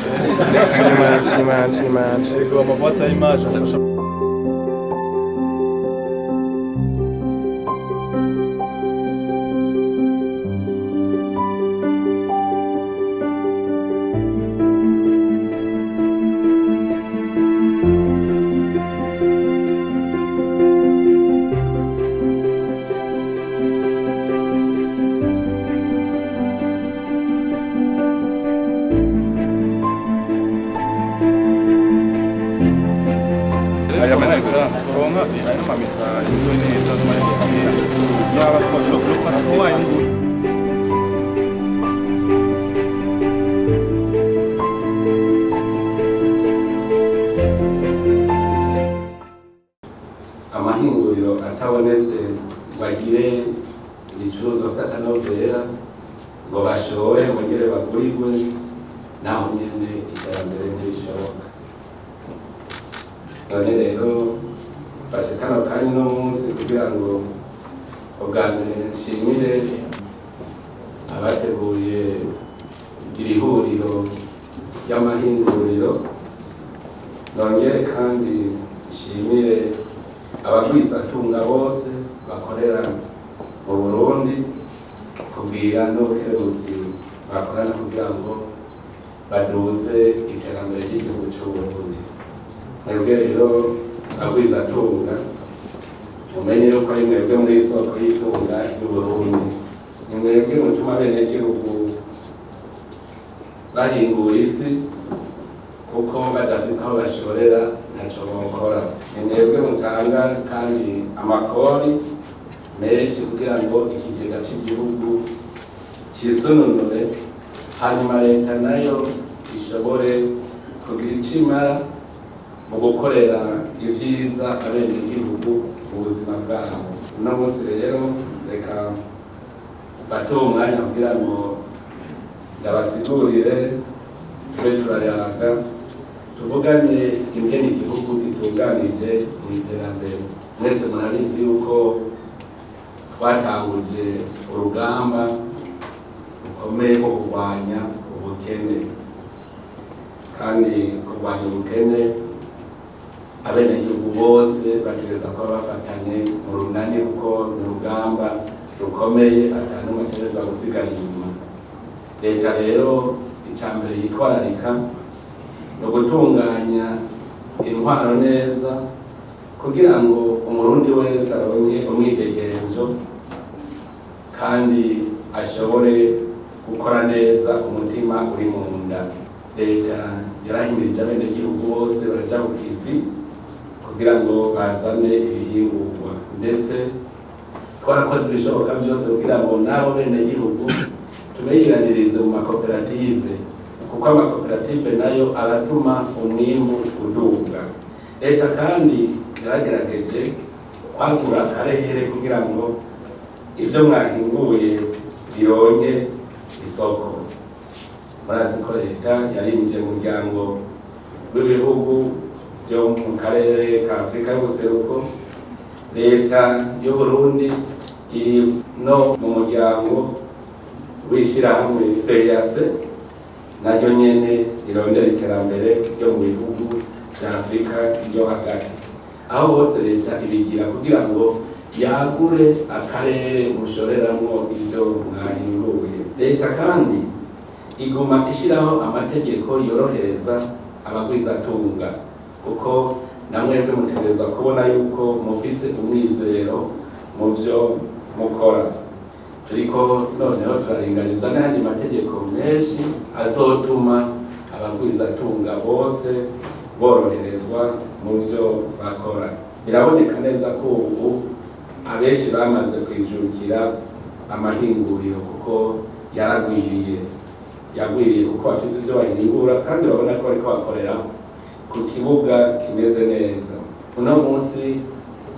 Image, image, image. Yego, ama boîte à image afasha. Aya maneza turonka ayo mamisa izo neza n'amadosiye yaba twashobora gufata. Amahinguriro atabonetse ngo agire ibicuruzwa by'akanovera, ngo bashore bongere bagurirwe, naho nyene iterambere ntirishoboka. None rero mfashe kano kanya uno munsi kugira ngo ubwa mbere nshimire abateguye iri huriro ry'amahinguriro, nongere kandi nshimire abagwizatunga bose bakorera mu Burundi kubwira n'ubukerebutsi bakorana kugira ngo baduze iterambere ry'igihugu c'Uburundi. Mwebwe rero abagwizatunga, mumenye yuko ari mwebwe muri isoko y'itunga ry'Uburundi. Ni mwebwe mutuma abenegihugu bahingura isi, kuko badafise aho bashorera ntaco bokora. Ni mwebwe mutanga kandi amakori menshi kugira ngo ikigega c'igihugu cisununure, hanyuma leta nayo ishobore kugira ico imara mu gukorera ivyiza abenegihugu mu buzima bwabo. Uno munsi rero reka mfate uwo mwanya kugira ngo ndabasigurire, tube turayaga, tuvugane ingene igihugu gitunganije mu iterambere. Mwese murabizi yuko twatanguje urugamba rukomeye rwo kurwanya ubukene, kandi kurwanya ubukene abenegihugu bose bategereza kuba bafatanye mu runani, kuko ni urugamba rukomeye ata n'umwe ategereza gusigara inyuma. Leta rero icya mbere yitwararika ni ugutunganya intwaro neza kugira ngo Umurundi wese aronke umwidegemvyo kandi ashobore gukora neza umutima uri mu nda. Leta yarahimirije abenegihugu bose baraja ku kivi kugira ngo bazane ibihingurwa, ndetse twarakoze ibishoboka byose kugira ngo n'abo benegihugu tubegeranirize mu makoperative, kuko amakoperative nayo aratuma umwimbu uduga. Leta kandi yaragerageje kwagura akarere kugira ngo ibyo mwahinguye bironke isoko. Murazi ko leta yarinjiye mu muryango w'ibihugu byo mu karere ka Afurika y'Ubuseruko. Leta y'Uburundi iri no mu muryango w'ishyirahamwe CEEAC, naryo nyene rirondera iterambere ryo mu bihugu vya Afurika yo hagati. Aho hose leta ibigira kugira ngo yagure akarere mushoreramwo ivyo mwahinguye. Leta kandi iguma ishiraho amategeko yorohereza abagwizatunga, kuko namwebwe mutegerezwa kubona yuko mufise umwizero mu vyo mukora. Turiko noneho turaringaniza n'ayandi mategeko menshi azotuma abagwizatunga bose boroherezwa mu vyo bakora. Biraboneka neza ko ubu abenshi bamaze kwijukira amahinguriro, kuko yaragwiriye, yagwiriye kuko bafise ivyo bahingura kandi babona ko bariko bakorera ku kibuga kimeze neza. Uno munsi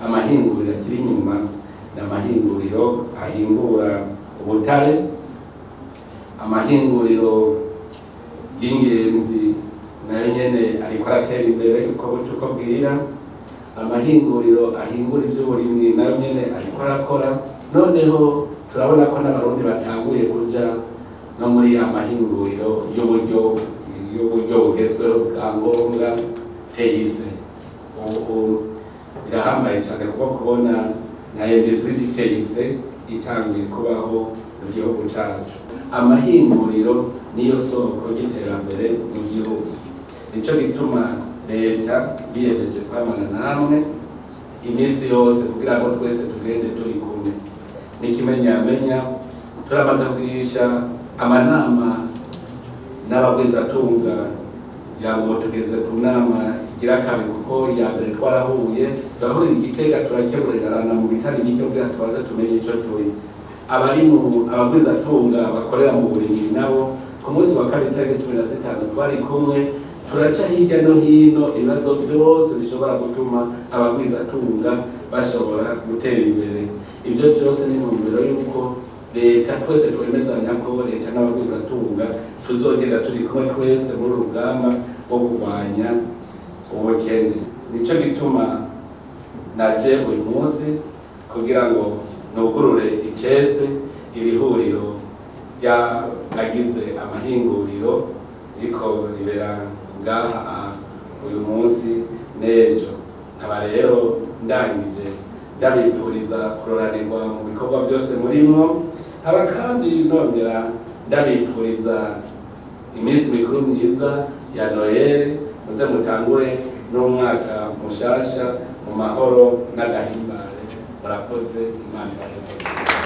amahinguriro akiri inyuma ni amahinguriro ahingura ubutare, amahinguriro y'ingenzi nayo nyene ariko aratera imbere uko buca uko bwira, amahinguriro ahingura ivy'uburimyi nayo nyene ariko arakora. Noneho turabona ko n'Abarundi batanguye kuja no muri ya mahinguriro y'uburyo rwangombwa TIC. Ubu birahambaye cyane kuko kubona na industrie du TIC itanguye kubaho mu gihugu cyacu. Amahinguriro niyo soko y'iterambere mu gihugu. Nico gituma leta biyemeje kwamana namwe iminsi yose kugira ngo twese tugende turi kumwe. N'ikimenyamenya, turamaze kugirisha amanama n'abagwizatunga, kugira ngo tugeze ku nama igira kabiri, kuko iya mbere twarahuye, turahurira i Gitega, turakeburirana mu bitari bike kugira tubaze tumenye ico turi. Abari mu abagwizatunga bakorera mu burimyi nabo, ku munsi wa kabiri tariki 15 twari kumwe, turaca hirya no hino ibibazo byose bishobora gutuma abagwizatunga bashobora gutera imbere. Ibyo byose ni intumbero y'uko leta twese twemezanya ko leta n'abagwizatunga tuzogenda turi kumwe twese muri uru rugamba rwo kurwanya ubukene. Nico gituma naje uyu munsi kugira ngo nugurure icese iri huriro ry'abagize amahinguriro riko ribera ngaha uyu munsi n'ejo. Nkaba rero ndangije ndabifuriza kuroranirwa mu bikorwa byose murimwo, nkaba kandi nongera ndabifuriza iminsi mikuru myiza ya Noel. Muze mutangure n'umwaka mushasha mu mahoro n'agahimbare. Murakoze, Imana ibareke.